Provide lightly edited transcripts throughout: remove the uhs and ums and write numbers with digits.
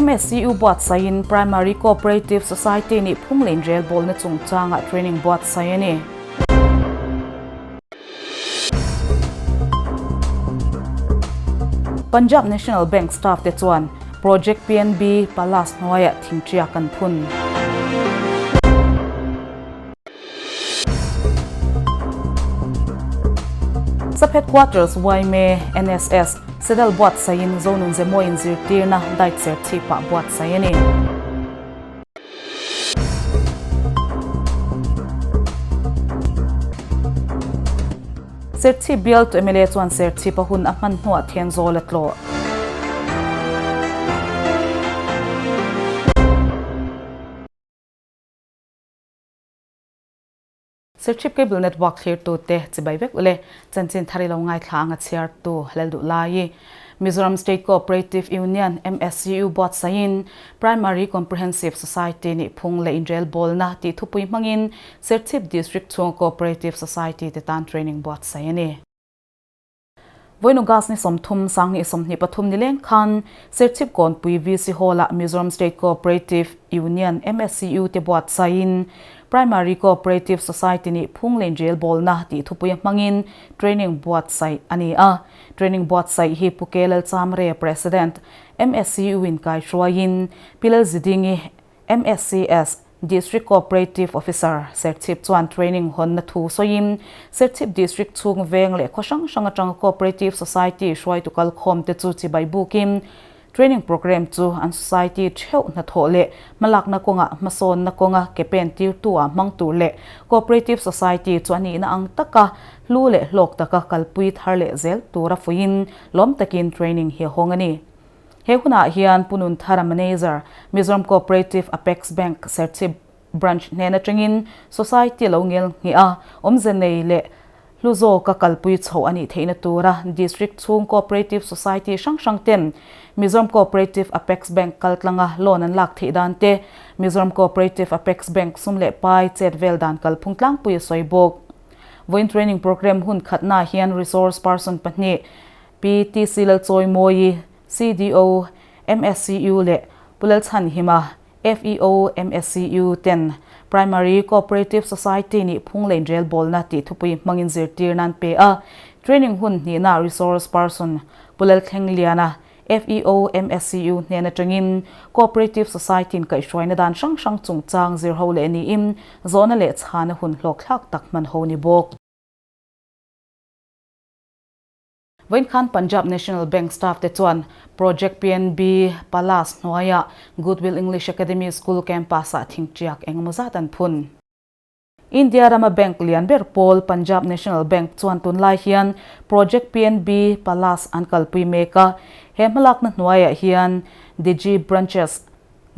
MSCU buatsaihin Primary Cooperative Society nih phung leh inrelbawlna chungchangah training buatsaih a ni. Punjab National Bank staff te chuan Project PNB Palace hnuaiah thingṭiak an phun. Sub Headquarters yma NSS Sedal buatsaihin Zonun Zemawiin zirtirna diet serchhipah buatsaih a ni. Serchhip bialtu mla chuan Serchhip a hun a hman hnuah Thenzawl a tlawh. Serchhip Cable Network thlirtute chibai vek ule chanchin thar i lo ngaithla ang a chhiartu Lalduh Lai. Mizoram State Cooperative Union, MSCU, buatsaihin Primary Comprehensive Society nih phung leh inrelbawlna tih thupui hmangin Serchhip District chhunga Cooperative Society te tan training buatsaih a ni. Vawiin August ni 30, 2023 nileng khan Serchhip Kawnpui VC Hall-ah Mizoram State Cooperative Union, MSCU, te buatsaihin Primary Cooperative Society nih phung leh inrelbawlna tih thupuia hmangin training buatsaih a ni a. Training buatsaih hi Pu K Lalchamre, President, MSCU in kaihruaiin Pi Lalzidingi, MSCS, District Cooperative Officer, Serchhip chuan training hawnna thu sawiin Serchhip District chhung veng leh khaw hrang hrang atanga Cooperative Society hruaitu kalkhawm te chu chibai bukin Training programme chu an society theuh hnathawh leh hmalakna kawngah hmasawnna kawnga ke pen tirtu ah hmang tur leh Cooperative Society chu a nihna ang taka hlu leh hlawk taka kalpui thar leh zel tura fuiin lawm takin training hi a hawng a ni. He hunah hian Pu Nunthara Manager, Mizoram Cooperative Apex Bank Serchhip Branch hnen atangin Society lo ngel ngheh a, awmze nei leh hlu zawka kalpui chhoh a nih theihna tura District chhung Cooperative Society hrang hrang ten Mizoram Cooperative Apex Bank kaltlanga loan an lak theih dan te, Mizoram Cooperative Apex Bank sum leh pai chet vel dan kalphung tlangpui a sawi bawk. Vawiin training programme hun khatnaah hian resource person pahnih Pi TC Lalchawimawi, CDO, MSCU leh Pu Lalchhanhima, FEO, MSCU, ten Primary Cooperative Society nih phung leh inrelbawlna tih thupui hmangin zirtir nan pe a. Training hun hnihna Resource Person Pu Lalthlengliana, FEO, MSCU, hnen atangin Cooperative Society in kaihhruaina dan hrang hrang chungchang zirho leh niin zawhna leh chhana hun hlawkthlak tak hman ho ni bawk. Vawiin khan Punjab National Bank staff te chuan Project PNB Palace hnuaiah Goodwill English Academy School campus-ah thingṭiak engemaw zat an phun. India rama bank lian ber pawl Punjab National Bank chuan tunlai hian Project PNB Palace an kalpui mek a, he hmalakna hnuaiah hian Digi Branches,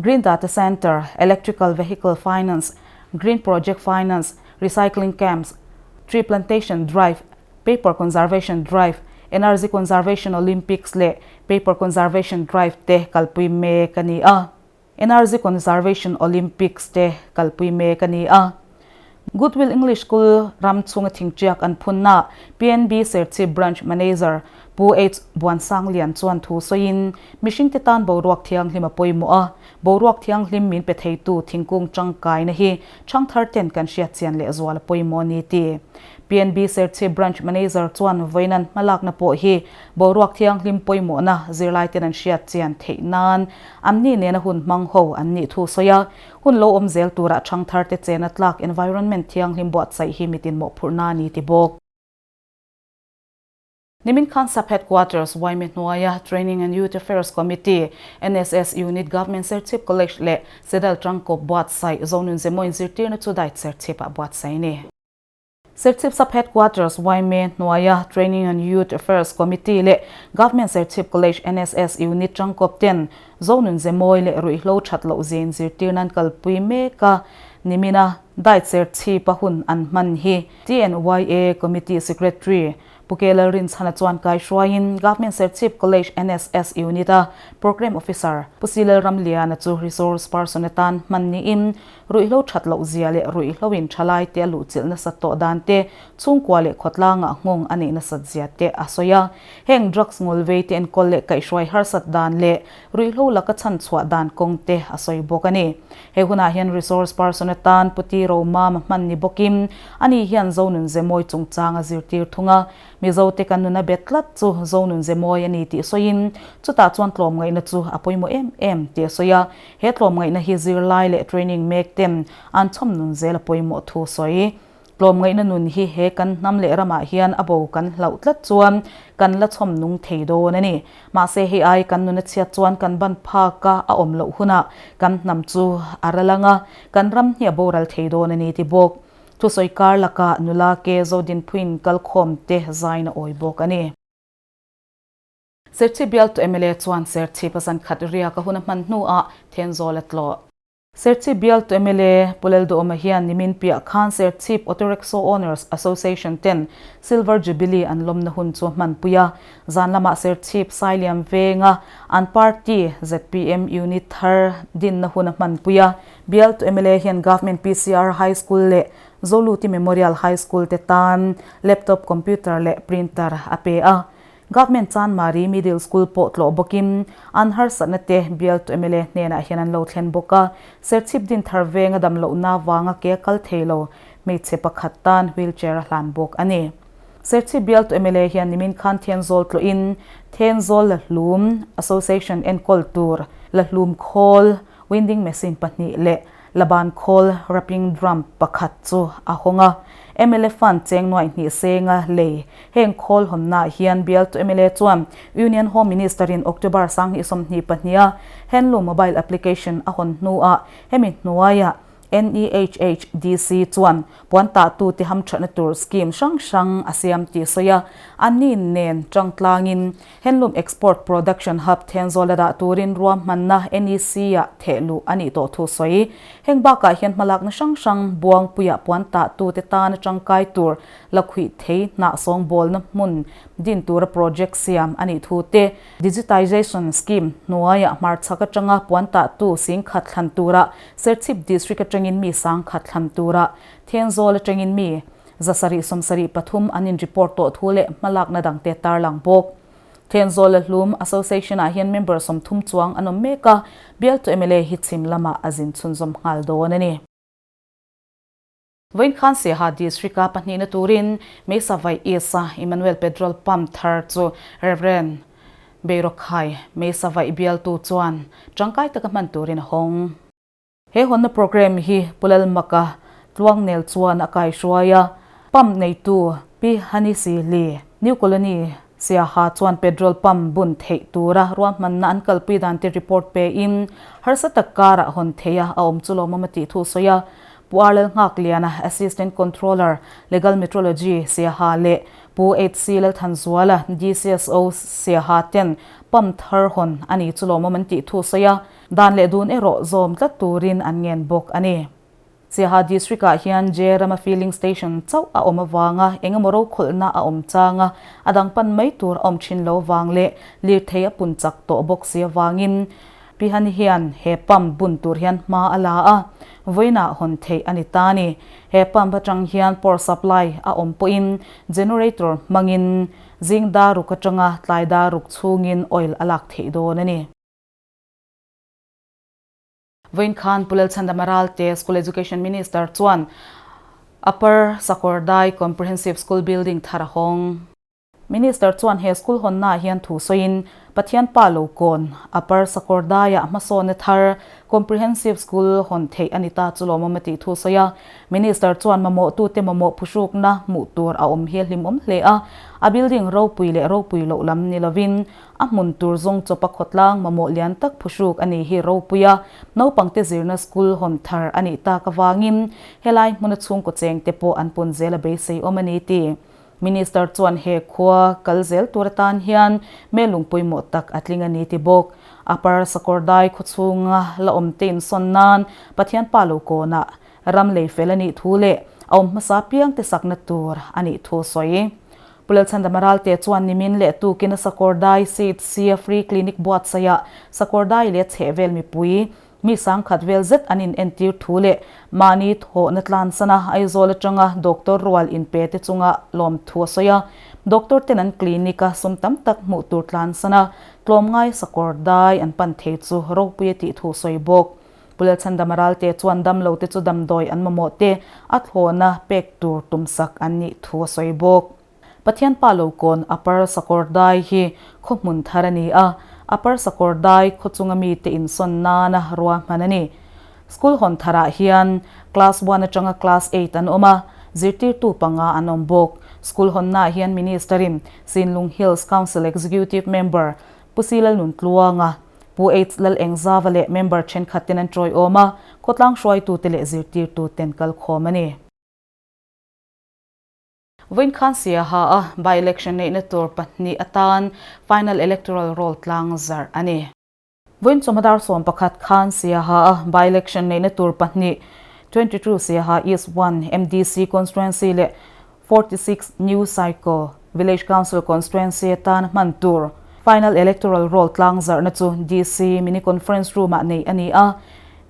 Green Data Centre, Electrical Vehicle Finance, Green Project Finance, Recycling Camps, Tree Plantation Drive, Paper Conservation Drive, Energy Conservation Olympics leh Paper Conservation Drive te kalpui mek a ni a. Energy Conservation Olympics te kalpui mek a ni a. Goodwill English School ram chhunga thingṭiak an phunna PNB Serchhip Branch Manager Pu H Buansanglian chuan thu sawiin, Mihringte tan boruak thianghlim a pawimawh a, boruak thianghlim min pe theitu thingkung tangkaina hi ṭhangthar ten kan hriatchian lehzual a pawimawh a ni ti. PNB Serchhip Branch Manager chuan vawiin hmalakna pawh hi boruak thianghlim pawimawhna zirlaiten an hriat chian theih nan amni nena hun hmang ho an nih thu sawi a, hun lo awm zel turah ṭhangthar te chena tlak environment thianghlim buatsaih hi mitin mawhphurhna a ni ti bawk. Nimin khan Sub Headquarters Waime hnuaia Training and Youth Affairs Committee, NSS Unit Government Serchhip College leh Sedal Tangkawp buatsaih Zonun Zemaw inzirtirna chu dait Serchhip-ah buatsaih a ni. Serchhip Sub Headquarters Waime hnuaia Training and Youth Affairs Committee leh Government Serchhip College NSS Unit tangkawp ten Zonun Zemawi leh ruihhlo that loh zin zirtirna an kalpui mek a, nimina dait Serchhip-a hun an hman hi TNYA Committee Secretary. Pu K Lalrinchhana chuan kaihruaiin Government Serchhip College NSS Unit-a Programme Officer Pu C Lalramliana chu Resource Person atan hman niin ruihhlo that loh zia leh ruihhlo in thalai te a luhchilh nasat tawh dan te, chhungkua leh khawtlangah nghawng a neih nasat zia te a sawi a. Heng drugs ngawlvei te enkawl leh kaihhruai harsat dan leh ruihhlo laka chhanchhuah dan kawng te a sawi bawk a ni. He hunah hian Resource Person atan Pu Ti Romama hman ni bawkin ani hian Zonun Zemawi chungchang a zirtir thung a. Mizote kan nuna bet tlat chu Zonun Zemawi a ni tih sawiin chutah chuan tlawmngaihna chu a pawimawh em em tih a sawi a. He tlawmngaihna hi zirlai leh training mek ten an chhawm nun zel a pawimawh thu sawi. Tlawmngaihna nun hi he kan hnam leh ramah hian a bo kan hlauh tlat chuan kan la chhawm nung thei dawn a ni. Mahse hei ai kan nun a chhiat chuan kan ban phak a a awm loh hunah kan hnam chu a ral ang a, kan ram hi a boral thei dawn a ni ti bawk. Thusawi kar lakah nula ke Zodinphuin kalkhawm te zain a awi bawk a ni. Serchhip bialtu mla chuan Serchhip a zan khat riak a hun a hman hnuah Thenzawl a tlawh. Serchhip bialtu mla Pu Lalduhawma hian nimin piah khan Serchhip Auto Rickshaw Owners Association ten Silver Jubilee an lawmna hun chu a hmanpui a. Zan lamah Serchhip Sailiam venga an party zpm unit thar dinna hun a hmanpui a. Bialtu mla hian Government PCR High School leh Zoluti Memorial High School te tan laptop, computer leh printer a pe a. Government Chanmari Middle School pawh tlawh bawkin an harsatna te bialtu mla hnenah hian an lo thlen bawk a. Serchhip Dinthar venga dam lohna vanga ke a kal thei lo hmeichhe pakhat tan wheelchair a hlan bawk a ni. Serchhip bialtu mla hian nimin khan Thenzawl tlawhin Thenzawl Lahlum Association enkawl tur Lahlum khawl Winding machine pahnih leh Laban khawl wrapping drum pakhat chu a hawng a. Mla Fund cheng nuaih hnih senga lei heng khawl hawnnaah hian bialtu mla chuan Union Home Minister-in October 2022-a Handloom Mobile Application a hawn hnuah hemi hnuaiah NEHHDC chuan puan tahtute hamthatna tur scheme hrang hrang a siam tih sawi a, anni nen tangtlangin Handloom Export Production Hub Thenzawl a dah turin ruahmanna NEC-ah theh luh a nih tawh thu sawi. Heng bakah hian hmalakna hrang hrang Buangpuia puan tahtute tana tangkai tur lakhuih thei hnah sawngbawlna hmun din tura project siam a nih thu te, Digitization Scheme hnuaiah hmarchhak atanga puan tahtu singkhat thlan tura Serchhip District atangin mi sangkhat thlan tura Thenzawl atangin mi 773 an in report tawh thu leh hmalakna dangte tarlang bawk. Thenzawl a hlum Association ah hian member 30 chuang an awm mek a, bialtu mla hi chhim lamah a zin chhunzawm nghal dawn a ni. Vawiin khan Siaha District-a pahnihna turin Meisavaih East-a Emmanuel Petrol Pump thar chu Rev. Beirawkhai Meisavaih bialtu chuan tangkai taka hman turin a hawng. He hawnna programme hi Pu Lalmaka Tluangnel chuan a kaihruai a, pump neitu Pi Hani Sihli, New Colony, Siaha chuan petrol pump bun theih tura ruahmanna an kalpui dan te report pein harsa tak karah hawn theih a a awm chu lawmawm a tih thu sawi a. Pu Arlel Nghakliana, Assistant Controller, Legal Metrology, Siaha leh Pu HC Lalthanzuala, DCSO, Siaha ten pump thar hawn a ni chu lawmawm an tih thu sawi a. Dan leh dun erawh zawm tlat turin an ngen bawk a ni. Siaha District-ah hian Jerama Filling Station chauh a awm avanga eng emaw rokhawlhna a awm chang a, a dang pan mai tur a awm thin lo vang leh lirthei a pun chak tawh bawk si avangin Pihani hian he pump bun tur hian hma a la a, vawiinah hawn theih a ni ta a ni. He pump atang hian power supply a awm pawhin generator hmangin zing dar ruk atanga tlai dar ruk chhungin oil a lak theih dawn a ni. Vawiin khan Pu Lalchhandama Ralte, School Education Minister chuan Upper Sakawrdai Comprehensive School Building thar a hawng. Minister chuan he school hawnnaah hian thu sawiin Pathian pa lo kawn Upper Sakawrdaiah hmasawnna thar Comprehensive School hawn theih a ni ta chu lawmawm a tih thu sawi a. Minister chuan mamawhtute mamawh phuhrukna hmuh tur a awm hi a hlimawm hle a, a building ropui leh ropui loh lam ni lovin A hmun tur zawng chawpa khawtlang mamawh lian tak phuhruk a nih hi ropui a, naupangte zirna school hawn thar a nih tak avangin helai hmuna chhungkaw chengte pawh an pun zel a beisei awm a ni ti. Minister chuan he khua kal zel tur atan hian melung pawimawh tak a tling a ni ti bawk. Upper Sakawrdai khawchhunga la awmte insawn nan Pathian pa lo kawnah ram lei fel a nih thu leh a awm hmasa piangte sakna tur a nih thu sawi. Pu Lalchhandama Ralte chuan nimin leh tukin a Sakawrdai CHC a Free Clinic buatsaihah Sakawrdai leh chhehvel mipui mi sangkhat vel zet an inentir thu leh mahni thawhna tlansana Aizawl atanga doctor rual inpe te chunga lawmthu a sawi a. Doctor ten an clinic a sum tam tak hmuh tur tlansana tlawmngai Sakawrdai an pan thei chu ropui a tih thu sawi bawk. Pu Lalchhandama Ralte chuan damlo te chu damdawi an mamawh te a thlawhna pek tur tumsak an nih thu a sawi bawk. Pathian pa lo kawn Upper Sakawrdai hi khaw hmun thar a ni a, Upper Sakawrdai khaw chunga mite insawn nana ruahman a ni. School hawn tharah hian Class one atanga Class eight an awm a, zirtirtu panga an awm bawk. School hawnnaah hian Minister-in Sinlung Hills Council Executive Member Pu Silalnuntluanga, Pu H Lalengzava leh member thenkhat ten an tawiawm a, khawtlang hruaitute leh zirtirtuten kalkhawm a ni. Vawinkhan Siaha a by-election neihna tur pahnih atan final electoral roll tlang zarh a ni. Vawiin chawhma dar 11 khan Siaha a by-election neihna tur pahnih, 22 Siaha East 1 MDC constituency leh 46 New Saiko Village Council constituency atan hman tur final electoral roll tlang zarhna chu DC Mini Conference Room-ah neih a ni a.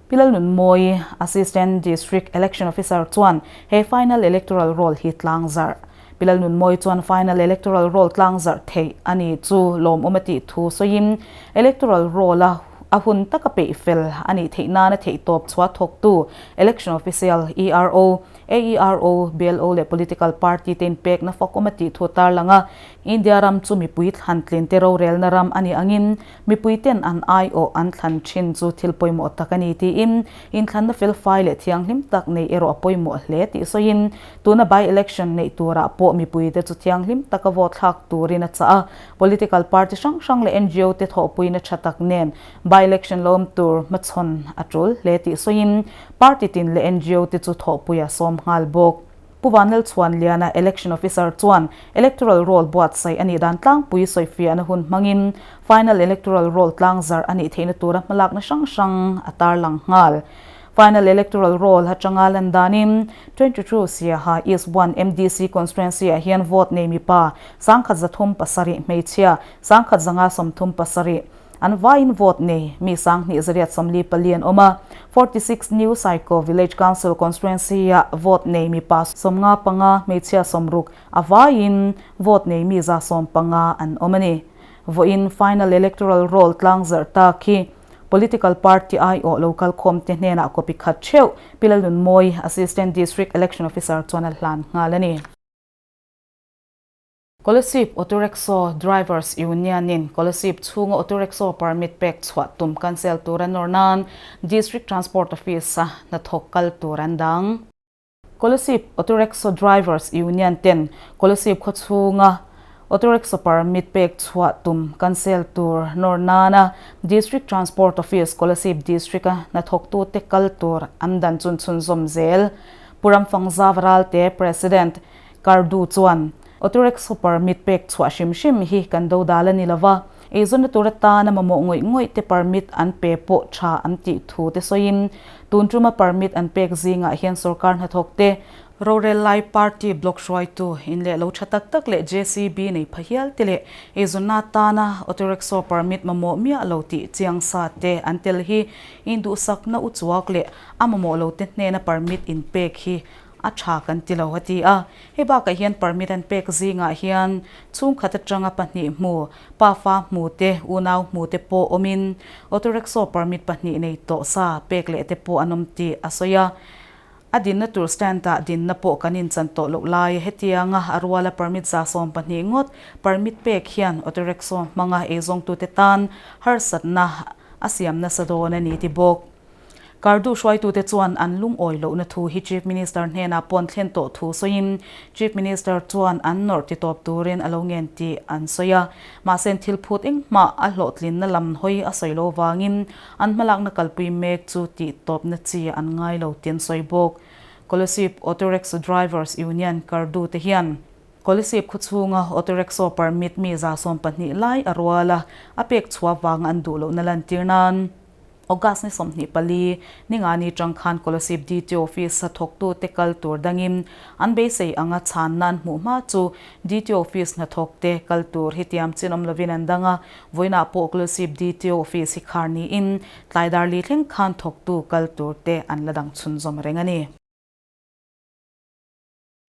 Pi Lalnunmawi, Assistant District Election Officer chuan he final electoral roll hi tlang zarh. Pi Lalnunmawi chuan final electoral roll tlang zarh theih a ni chu lawmawm a tih thu sawiin electoral roll-a a hun taka peih fel a nih theih nana theihtawp chhuah thawktu Election Official, ERO, AERO, BLO leh Political Party te inpekna fakawm a tih thu tarlang a, India ram chu mipui thlan tlin te rorelna ram a nih angin mipui ten an aiawh an thlan thin chu thil pawimawh tak a ni tiin inthlanna felfai leh thianghlim tak neih erawh a pawimawh hle tih sawiin tuna by-election neih turah pawh mipui te chu thianghlim taka vote thlak turin a chah a, Political Party hrang hrang leh ngo te thawhpuina tha tak nen by-election lo awm tur hmachhawn a tul hle tih sawiin Party tin leh ngo te chu thawhpui a sawm nghal bawk. Pu Vanlalchhuanliana, Election Officer chuan Electoral Roll buatsaih a nih dan tlangpui sawifiahna hun hmangin Final Electoral Roll tlangzarh a nih theihna tura hmalakna hrang hrang a tarlang nghal. Final Electoral Roll atanga lan danin 22 Siaha East 1 MDC Constituency ah hian vote nei mipa 1307 hmeichhia 1137 An vaiin vote nei mi 2244 an awm a, 46 New Saiko Village Council Constituency-a vote nei mipa 55, hmeichhia 60 a vaiin vote nei mi 150 an awm a ni. Vawiin final electoral roll tlang zarh tak hi political party aiawh lo kalkhawmte hnenah copy khat theuh Pi Lalnunmawi, Assistant District Election Officer chuan a hlan nghal a ni. Kolasib Auto Rickshaw Drivers Union-in Kolasib chhunga Auto Rickshaw permit pek chhuah tum cancel tur a nawr nan District Transport Office-a hnathawk kal tur an dang. Kolasib Auto Rickshaw Drivers Union ten Kolasib khaw chhunga Auto Rickshaw permit pek chhuah tum cancel tur nawr nana District Transport Office Kolasib District-a hnathawktute kal tur an dan chun chhunzawm zel. Pu Ramfangzav Ralte, President, Kardu chuan, Auto rickshaw permit pek chhuah hrim hrim hi kan do dal a ni lova, eizawnna tur atana mamawh ngawih ngawih te permit an pe pawh tha an tih thu te sawiin, tun tuma permit an pek zingah hian sorkar hnathawk te, rorel lai party block hruaitu in leh lo tha tak tak leh JCB nei pha hial te leh eizawnna atana auto rickshaw permit mamawh miah lo tih chiang sa te an tel hi induhsakna uchuak leh a mamawh lo te hnena permit inpek hi A tha kan ti lo a ti a. Hei bakah hian permit an pek zingah hian chhungkhat atanga pahnih hmu, pafa hmu te, unau hmu te pawh awmin auto rickshaw permit pahnih nei tawh sa pek leh te pawh an awm tih a sawi a. A dinna tur stand-ah dinna pawh kan inchan tawh loh lai hetianga a ruala permit 12 ngawt permit pek hian auto rickshaw hmanga eizawngtute tan harsatna a siam nasa dawn a ni ti bawk. Kardu hruaitute chuan an lungawi lohna thu hi Chief Minister hnenah pawn thlen tawh thu sawiin Chief Minister chuan an nawrh titawp turin a lo ngen tih an sawi a. Mahse thil phut engmah a hlawhtlinna lam hawi a sawi lo vangin an hmalakna kalpui mek chu tihtawpna chi an ngai lo tih an sawi bawk. Kolasib Auto Rickshaw Drivers Union Kardu te hian Kolasib khawchhunga Auto Rickshaw permit mi 12 lai a rual a, a pek chhuah vanga an duh lohna lantir nan. August ni 24, Ningani tang khan Kolasib DT Office a thawktute kal tur dangin an beisei anga chhanna an hmuh hma chu DT Office hnathawkte kal tur hi tiam chin awm lovin an dang a, vawiinah pawh Kolasib DT Office hi khar niin tlai dar li thleng khan thawktu kal turte an la dang chhunzawm reng a ni.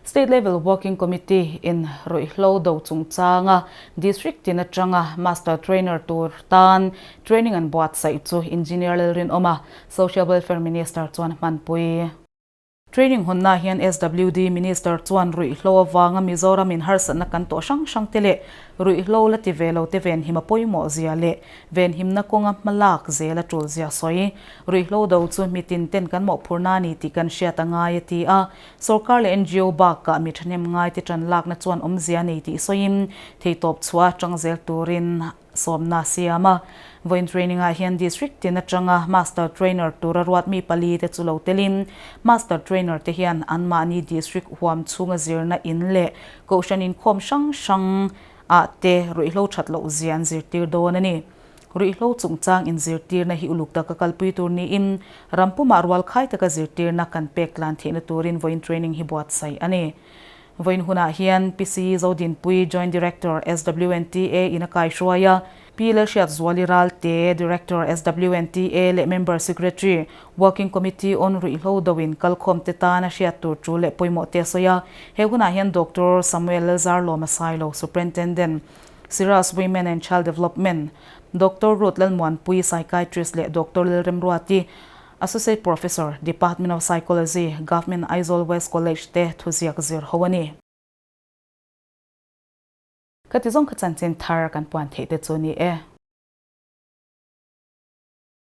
State Level Working Committee in ruihhlo do chungchanga District tin atanga Master Trainer tur tan training an buatsaih chu Engineer Lalrinawma, Social Welfare Minister chuan hmanpui. Training hawnna hian SWD Minister chuan ruihhlo avanga Mizoram in harsatna kan tawh hrang hrang te leh ruihhlo la ti ve lo te venhim a pawimawh zia leh venhimna kawnga hmalak zel a tul zia sawi. Ruihhlo do chu mitin ten kan mawhphurna a ni tih kan hriat a ngai a ti a. Sorkar leh ngo bakah mi thahnem ngaite tan lakna chuan awmzia nei tih sawiin theitawp chhuah atang zel turin sawmna a siam a. Vawiin training ah hian District tin atanga Master Trainer tura ruat mi pali te chu lo telin Master Trainer te hian anmahni District huam chhunga zirna in leh Kohhran inkhawm hrang hrang ah te ruihhlo that loh zia an zirtir dawn a ni. Ruihhlo chungchang inzirtirna hi uluk taka kalpui tur niin ram pumah rualkhai taka zirtirna kan pek tlan theihna turin vawiin training hi buatsaih a ni. Vawiin hunah hian PC Zodinpui, Joint Director, SWNTA in a kaihruai a, Pi Lalhriatzuali Ralte, Director, SWNTA leh Member Secretary, Working Committee on Ruihhlo do in kalkhawmte tana hriat tur tul leh pawimawh te a sawi a. He hunah hian Doctor Samuel Lalzarlawma Sailo, Superintendent, Siraj Women and Child Development, Doctor Ruth Lalmuanpui, Psychiatrist leh Doctor Lalremruati, Associate Professor, Department of Psychology, Government Aizawl West College te thuziak zir ho a ni. Ka ti zawng kha chanchin thar kan puan theih te chu ni e.